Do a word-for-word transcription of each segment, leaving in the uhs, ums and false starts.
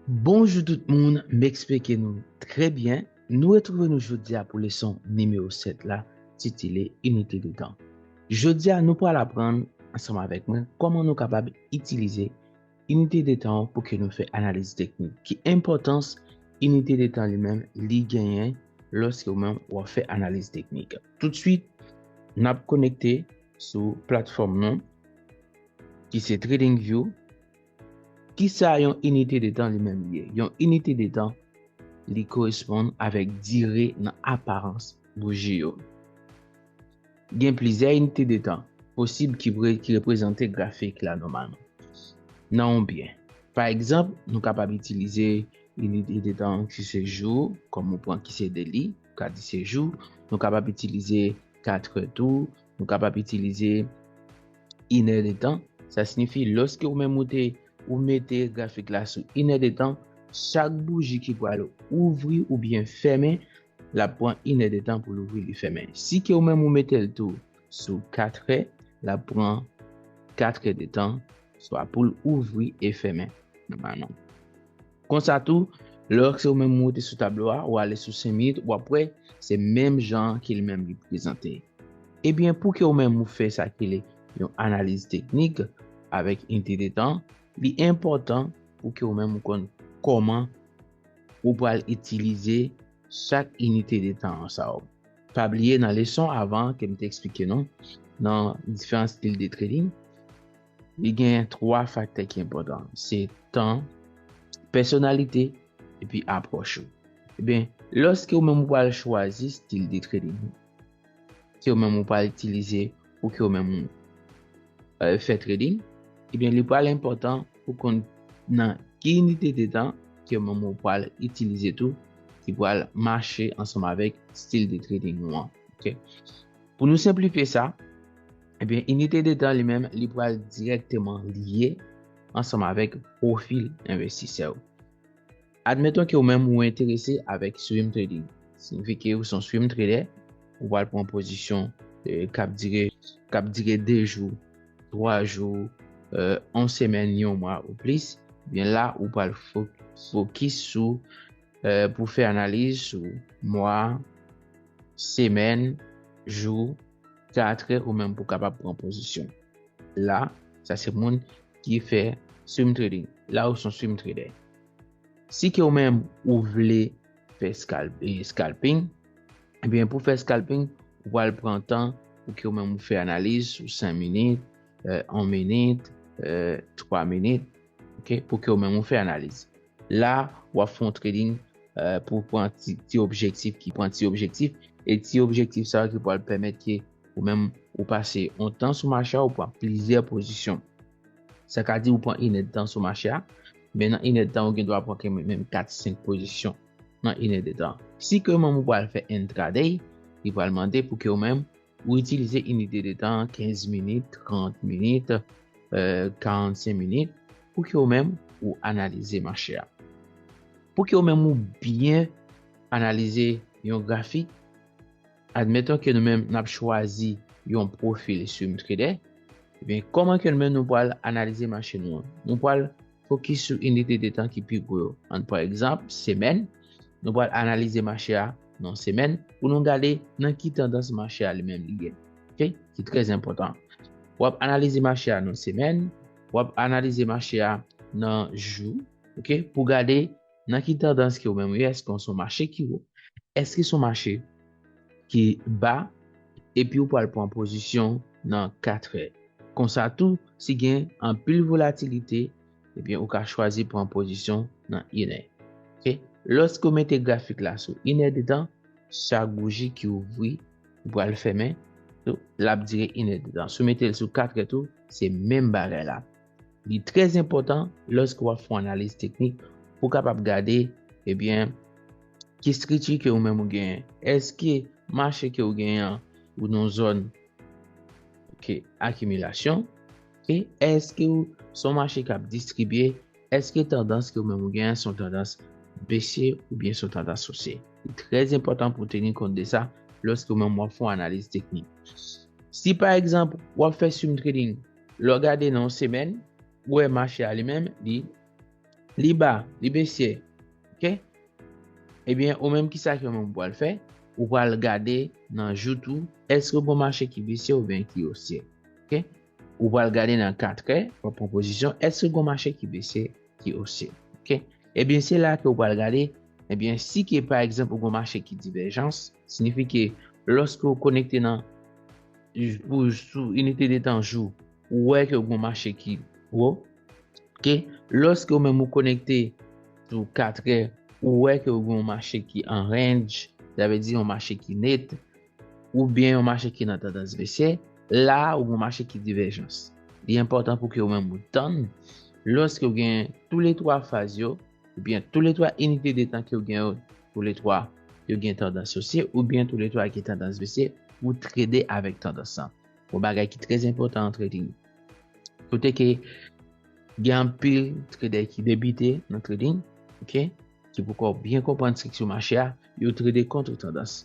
Bonjou tout moun, m espere ke nou trè byen. Nou retwouve nou jodi a pou leson nimewo sèt la, titile Inite de tan. Jodi a, nou pral aprann ansanm avèk mwen kòman nou kapab itilize inite de tan pou ke nou fè analiz teknik. Ki enpòtans inite de tan li menm li genyen lòske ou menm w ap fè analiz teknik. Toutswit, n ap konekte sou platfòm nou ki se TradingView. Kisa yon inite de tan li menm li ye? Yon inite de tan, li koresponn avèk dire nan aparans bouji yo. Gen plizyè inite de tan posib ki, pre- ki reprezante grafik la nòmalman. Nan yon byen. Pa egzanp, nou kapab itilize inite de tan ki se jou, kòm ou pran ki se daily, ou ka di se jou. Nou kapab itilize katrè tou, nou kapab itilize inè de tan. Sa siyifi, lòske ou menm ou te ou mete grafik la sou inè de tan, chak bouji ki pral ouvri oubyen fèmen, l ap pran inè de tan pou l ouvri li fèmen. Si ke ou menm ou mete l tou sou katrè, l ap pran katrè de tan, swa pou l ouvri e fèmen nòmalman. Konsa tou, lòske ou menm ou te sou tablo a, ou ale sou senk minit, w ap wè se menm jan ke li menm li prezante. Ebyen, pou ke ou menm ou fè sa ki le yon analiz teknik avèk inite de tan, li enpòtan pou ke ou menm ou konn kòman ou pral itilize chak inite de tan an sa yo. Pa bliye nan leson avan ke m te eksplike nou nan diferan stil de trading, li gen twa faktè ki enpòtan. Se tan, pèsonalite, epi apwòch ou. Ebyen, lòske ou menm ou pral chwazi stil de trading ke ou menm ou pral itilize pou ke ou menm ou euh, fè trading, ebyen, li pral enpòtan pou konn nan ki inite de tan ke ou menm ou pral itilize tou, ki pral mache ansanm avèk stil de trading ou an. Ok. Pou nou senplifye sa, ebyen, inite de tan li menm, li pral dirèkteman lye ansanm avèk pwofil envestisè ou. Admeton ke ou menm ou enterese avèk swing trading. Siyifi ke ou se yon swing trader, ou pral pran pozisyon eh, k ap dire, k ap dire de jou, twa jou, eh, yon semèn, yon mwa ou plis. Ebyen la, ou pral fo- fokis sou eh, pou fè analiz sou mwa, semèn, jou, katrè ou menm pou kapab pran pozisyon. La, sa se moun ki fè swing trading. La ou se yon swing trader. Si ke ou menm ou vle fè scalp, eh, scalping, ebyen pou fè scalping, ou pral pran tan pou ke ou menm ou fè analiz sou senk minit, eh, yon minit, eh, twa minit, ok, pou ke ou menm ou fè analiz. La, w ap fè yon trading eh, pou pran ti, ti objektif, ki pran ti objektif, e ti objektif sa yo ki pral pèmèt ke ou menm ou pase yon tan sou mache a, ou pran plizyè pozisyon. Sa ka di ou pran inèdtan sou mache a, men nan inèdtan ou gen dwa pran ke menm kat, senk pozisyon nan inèdtan. Si ke menm ou pral fè intraday, li pral mande pou ke ou menm ou itilize inite de tan kenz minit, trant minit, eh, karannsenk minit, pou ke ou menm ou analize mache a. Pou ke ou menm ou byen analize yon grafik, admeton ke nou menm n ap chwazi yon pwofil swing trader, ebyen, kòman ke nou menm nou pral analize mache nou an? Nou pral fokis sou inite de tan ki pi gwo yo. Ann pran egzanp, semèn. Nou pral analize mache a nan semèn pou nou gade nan ki tandans mache a li menm li ye. Ok? Ki trè enpòtan. W ap analize mache a nan semèn, w ap analize mache a nan jou, ok? Pou gade nan ki tandans ke ou menm ou ye, èske se yon mache ki wo, èske se yon mache ki ba, epi ou pral pran pozisyon nan katrè. Konsa tou, si gen anpil volatilite, ebyen ou ka chwazi pran pozisyon nan inè. Ok? Lòske ou mete grafik la sou inè de tan, chak bouji ki ouvri, ou pral fèmen, l ap dire inè de tan. Si ou mete l sou katrè tou, se menm bagay la. Li trè enpòtan lòske w ap fè yon analiz teknik pou w kapab gade, ebyen, ki estrikti ke ou menm ou genyen. Èske mache ke ou genyen an, ou nan zòn, ok, akimilasyon, ok, èske ou se yon mache k ap distribye, èske tandans ke ou menm ou genyen se yon tandans besye oubyen se yon tandans osye. Li trè enpòtan pou w teni kont de sa lòske ou menm w ap fè yon analiz teknik. Si pa egzanp, w ap fè swing trading, lè w gade nan yon semèn, ou wè mache a li menm, li Li ba, li besye. Ok? Ebyen, ou menm, kisa ke ou menm ou pral fè? Ou pral gade nan jout ou, èske gon mache ki besye oubyen ki osye. Ok? Ou pral gade nan katrè, w ap pran pozisyon, èske gon mache ki besye, ki osye. Ok? Ebyen, se la ke ou pral gade, ebyen, si ke, pa egzanp, ou gon mache ki divèjans, siyifi ke lòske ou konekte nan, pou, sou inite de tan jou, ou wè ke ou gon mache ki wo, ok? Lòske ou menm ou konekte sou katrè, ou wè ke ou gon mache ki an range, sa vle di yon mache ki net, oubyen yon mache ki nan tandans besye, la ou gon mache ki divèjans. Li enpòtan pou ke ou menm ou tann, lòske ou gen toulètwa faz yo, oubyen toulètwa inite de tan ke ou gen yo, toulètwa yo gen tandans osye, oubyen toulètwa gen tandans besye, ou trede avèk tandans lan. Yon bagay ki trè enpòtan an trading. Kote ke gen anpil tradè ki debite nan trading, ok, ki poko byen konprann estrikti mache a, yo trede kont tandans.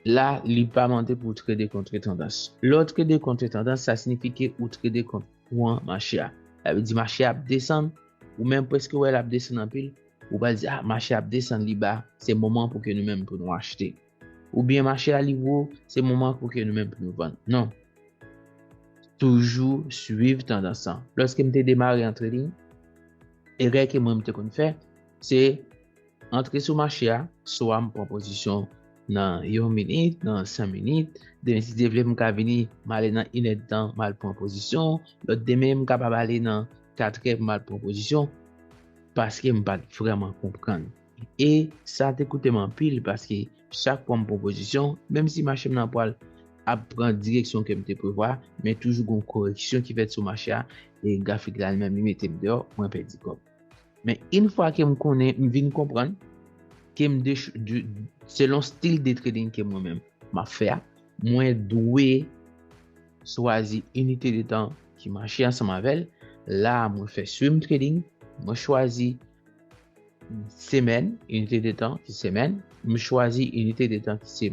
La, li pa mande pou w trede kont tandans. Lè w trede kont tandans, sa siyifi ke ou trede kont kouran mache a. Sa vle di mache a ap desann, ou menm prèske wè l ap desann anpil, ou pral di, ah, mache a ap desann, li ba, se moman pou ke nou menm pou nou achte. Oubyen mache a li wo, se moman pou ke nou menm pou nou vann. Non. Toujou swiv tandans lan. Lòske m te demare an trading, erè ke mwen m te konn fè, se antre sou mache a, swa m pran pozisyon nan yon minit, nan senk minit, demen si Dye vle m ka vini, m ale nan inèdtan, m al pran pozisyon, lòt demen m kapab ale nan katrè pou m al pran pozisyon, paske m pa t vrèman konprann. E sa te koute m anpil, paske chak fwa m pran pozisyon, menm si mache m nan pral ap pran direksyon ke m te prevwa, men toujou gon koreksyon ki fèt sou mache a, e grafik la li menm li mete m deyò, mwen pèdi kòb. Men yon fwa ke m konnen, m vin konprann ke m de, de, selon stil de trading ke mwen menm m ap fè a, mwen dwe chwazi inite de tan ki mache ansanm avè l. La, mwen fè swing trading, mwen chwazi semèn, inite de tan ki semèn, m chwazi inite de tan ki se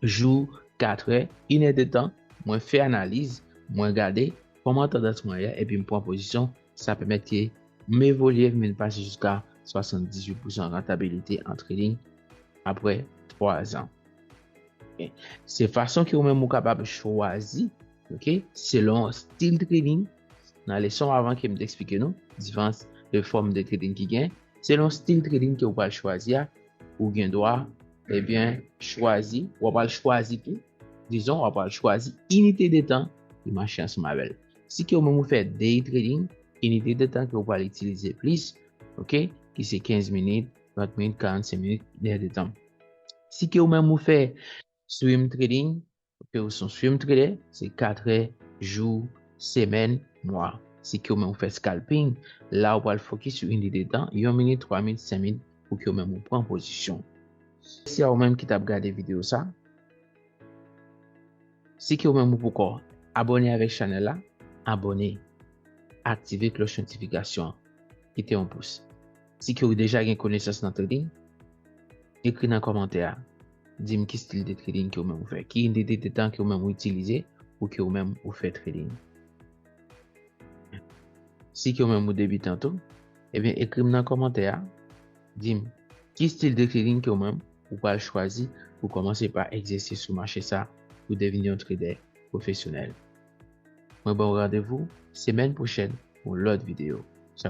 jou, katrè, inè de tan, mwen fè analiz, mwen gade kòman tandans mwen ye, epi m pran pozisyon, sa pèmèt ke m evolye, m vin pase jiska swasanndizuit pousan rantabilite an trading apre twa zan. Ok? Se fason ke ou menm ou kapab chwazi, ok, selon stil trading. Nan leson avan ke m te eksplike nou, diferans de fòm de trading ki gen, selon stil trading ke ou pral chwazi a, ou gen dwa, ebyen, chwazi, w ap al chwazi tou, dizon, w ap al chwazi inite de tan ki mache ansanm avè l. Si ke ou menm ou fè day trading, inite de tan ke ou pral itilize plis, ok, ki se kenz minit, trant minit, karannsenk minit, inè de tan. Si ke ou menm ou fè swing trading, ok, ou se yon swing trader, se katrè, jou, semèn, mwa. Si ke ou menm ou fè scalping, la ou pral fokis sou inite de tan, yon minit, twa minit, senk minit, pou ke ou menm ou pran pozisyon. Mèsi a ou menm ki t ap gade videyo sa. Si ke ou menm ou poko abòne avèk chanèl la, abòne, aktive klòch notifikasyon an, kite yon pous. Si ke ou deja gen konesans nan trading, ekri nan kòmantè a, di m ki stil de trading ke ou menm ou fè, ki inite de tan ke ou menm ou itilize pou ke ou menm ou fè trading. Si ke ou menm ou debitan tou, ebyen ekri m nan kòmantè a, di m ki stil de trading ke ou menm ou pral chwazi pou kòmanse pa egzèsis sou mache sa pou devni yon trader pwofesyonèl. Mwen ba w randevou semèn pwochèn pou yon lòt videyo.